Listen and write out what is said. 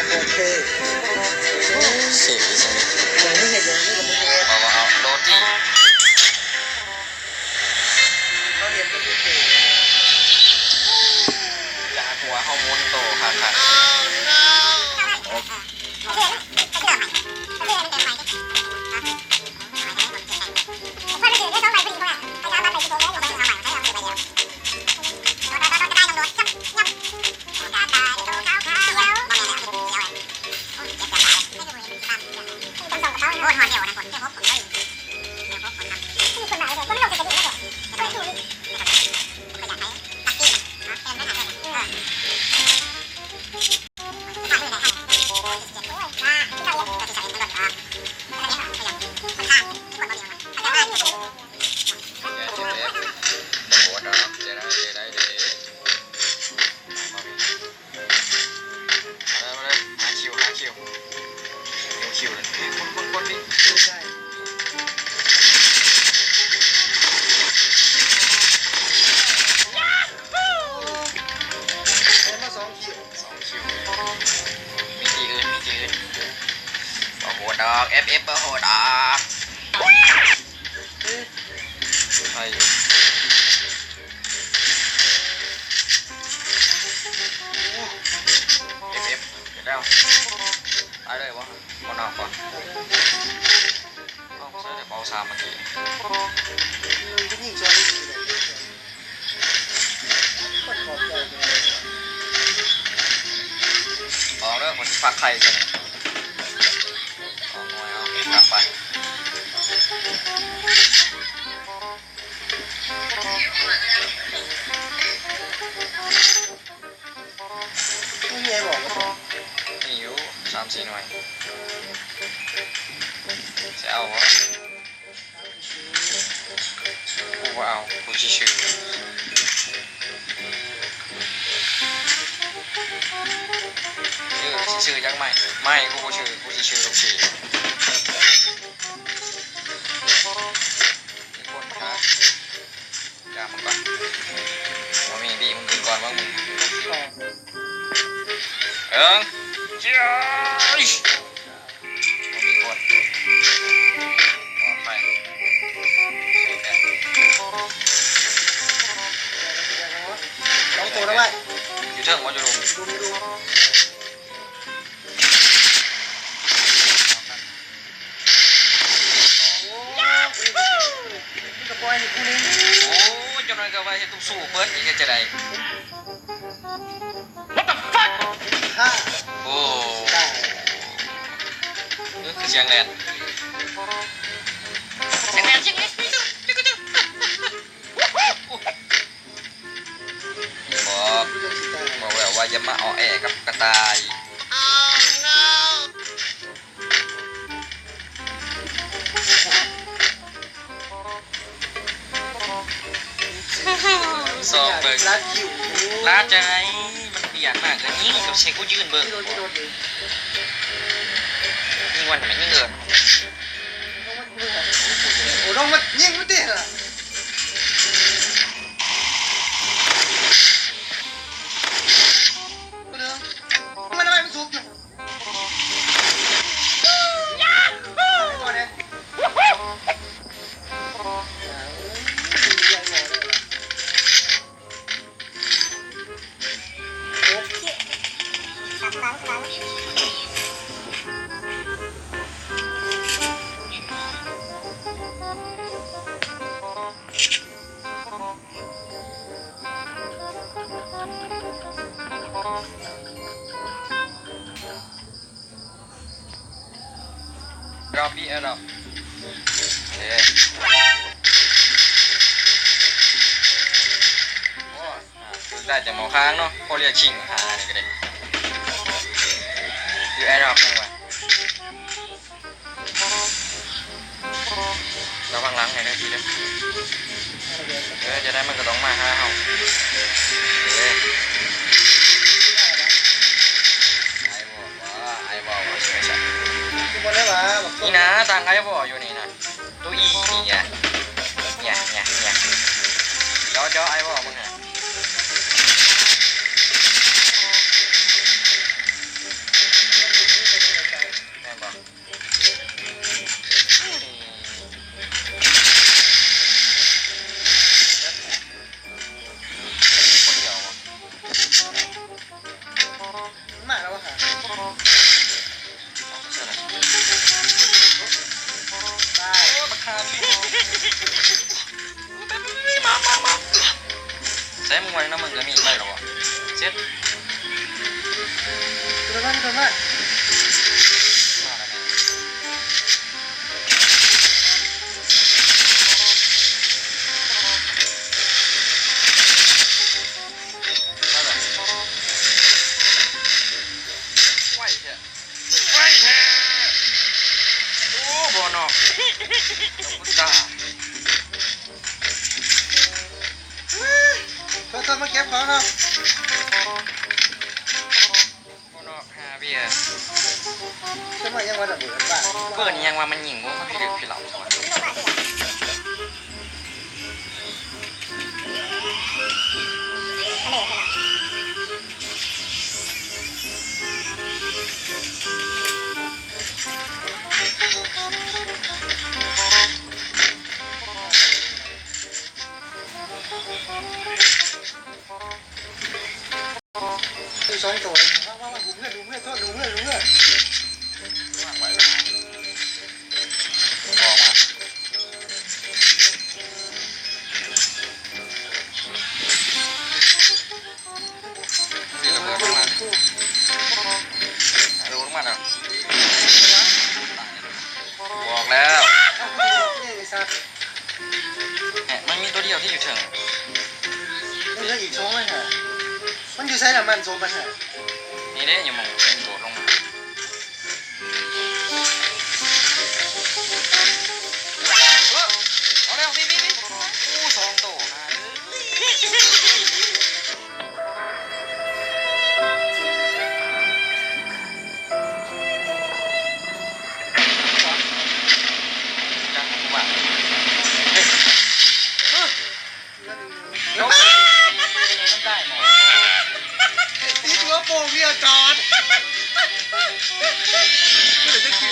ໂອເຄ ເສຍອີ່ຫຍັງນີ້ ເອີ ເຮັດຫຍັງນີ້ກໍບໍ່ຮູ້ ເອົາ ເອົາໂລຕິ ເຮົາເຮັດກໍຄືເສຍ ຢາກໃຫ້ຫົວເຮົາໝູນໂຕຄັກໆ. ສອງຄິວ ມີທີ່ອື່ນ ມີທີ່ອື່ນ ບໍ່ໂຫດດອກ ເອັຟເອັຟ ບໍ່ໂຫດດອກ ໄປ ເອັຟເອັຟ ເຮັດແລ້ວ ຕາຍເລີຍບໍ່? ບໍ່ນອກບໍ່? ເອົາໃສ່ໄດ້ເບົາສາມມັນຕິ ມັນຍິງຊ່ອຍ ອອກເດີ ຂ້ອຍຊິຟັກໄຂ່ໃສ່ນີ້ ອອກໜ່ວຍ ເອົາ ຟັກໄປ ມີໃຫ້ບອກ ມີຢູ່ສາມສີ່ໜ່ວຍ ຊິເອົາບໍ່? ກູບໍ່ເອົາ ກູຊິຊື້ ເອີ ຊິຊື້ຈັກໄມ້ ໄມ້ ກູບໍ່ຊື້ ກູຊິຊື້ລູກຊີ້ນ ມີຄົນຫາ ຢາມມັນກ່ອນ ບໍ່ມີ ບີ ມຶງຂຶ້ນກ່ອນເບິ່ງ ມຶງ ເອີງ ເຈ້ຍ ບໍ່ມີຄົນ ອອກໄປ ສອງໂຕນະເວີຍ ຢູ່ເທິງບໍ່ ຢູ່ລຸ່ມ ຢູ່ລຸ່ມ ໂອ້ຍ ຈັກໜ່ອຍກໍວ່າເຮັດຕຸກສູ້ເປີດ ເຮັດຈັ່ງໃດ? What the fuck? ໂອ້ ຄືສຽງແລ່ນ ສຽງແລ່ນ ສຽງແລ່ນ ບອກ ບອກແລ້ວວ່າຢ່າມາອໍແອກັບກະຕ່າຍ ຊອກເບິ່ງ ລາດຄິວ ລາດຈັ່ງໃດ ມັນປ່ຽນມາກ ກໍຍິງກັບໃສ່ກູຢືນເບິ່ງ ຍິງມັນແມ່ນຍິງເອີ້ນ ໂອ້ ນ້ອງມັນຍິງມັນຕິ ມັນທຳໄມມັນສູບຢູ່? ດຣອບບີ ເອີ ດຣອບ ເອີ ໂອ້ ຖືກໄດ້ແຕ່ໝໍຄາງເນາະ ພໍລຽກຊິງຫານີ້ກໍໄດ້ ຢູ່ແອດຣອບນັ້ນວ່າ ລະວັງຫຼັງໃຫ້ເດີ ເດີ ເອີ ຈັ່ງໃດມັນກໍຕ້ອງມາຫາເຮົາ ເອີ ໄອວໍວ່າ ໄອວໍວ່າ ຊິໄປໃສ ຄືບໍ່ໄດ້ວ່າ ນີ້ນະ ຕັ້ງໄອວໍຢູ່ນີ້ນະ ໂຕອີນີ້ນະ ເນຍ ເນຍ ເນຍ ເຈາະ ເຈາະໄອວໍມຶງນະ. ມາ ໄວແທ້ ໄວແທ້ ໂອ້ ບໍ່ນອກ ດອກກຸດຕາ ເພິ່ນມາເກັບຂອງເນາະ ບໍ່ນອກຫາເບຍ ເພິ່ນວ່າຍັງວ່າລະເບີດບ້ານ ເບີດນີ້ຍັງວ່າມັນຍິງບໍ່ ມັນພິລຶກພິເຫຼົ່າ ຢູ່ສອງໂຕ ວ່າ ວ່າ ວ່າ ຫຸມເຮືອນ ຫຸມເຮືອນ ໂທດ ຫຸມເຮືອນ ຫຸມເຮືອນ ວາງໄວ້ລະ ອອກມາ ຊິລະເບີດລົງມາ ລະເບີດລົງມາແລ້ວ ບອກແລ້ວ ນີ້ໄອ້ສັດ ແຮະ ມັນມີຕົວດຽວທີ່ຢູ່ເທິງ ມັນເຫຼືອອີກສອງແລ້ວຫະ ມັນຢູ່ໃສລະມັນ ໂຊມັນຫະ ນີ້ເດ້ ຢູ່ໝ່ອງມັນໂດດລົງມາ ເອີ ເອົາແລ້ວ ນີ້ ນີ້ ນີ້ ໂອ້ ສອງໂຕ ຫາເອີຍ ຈັກວ່າ ເອີ ເອີ ຕິດຫົວໂປ່ງເນຍຈອນ ເປັນຈັ່ງຊີ້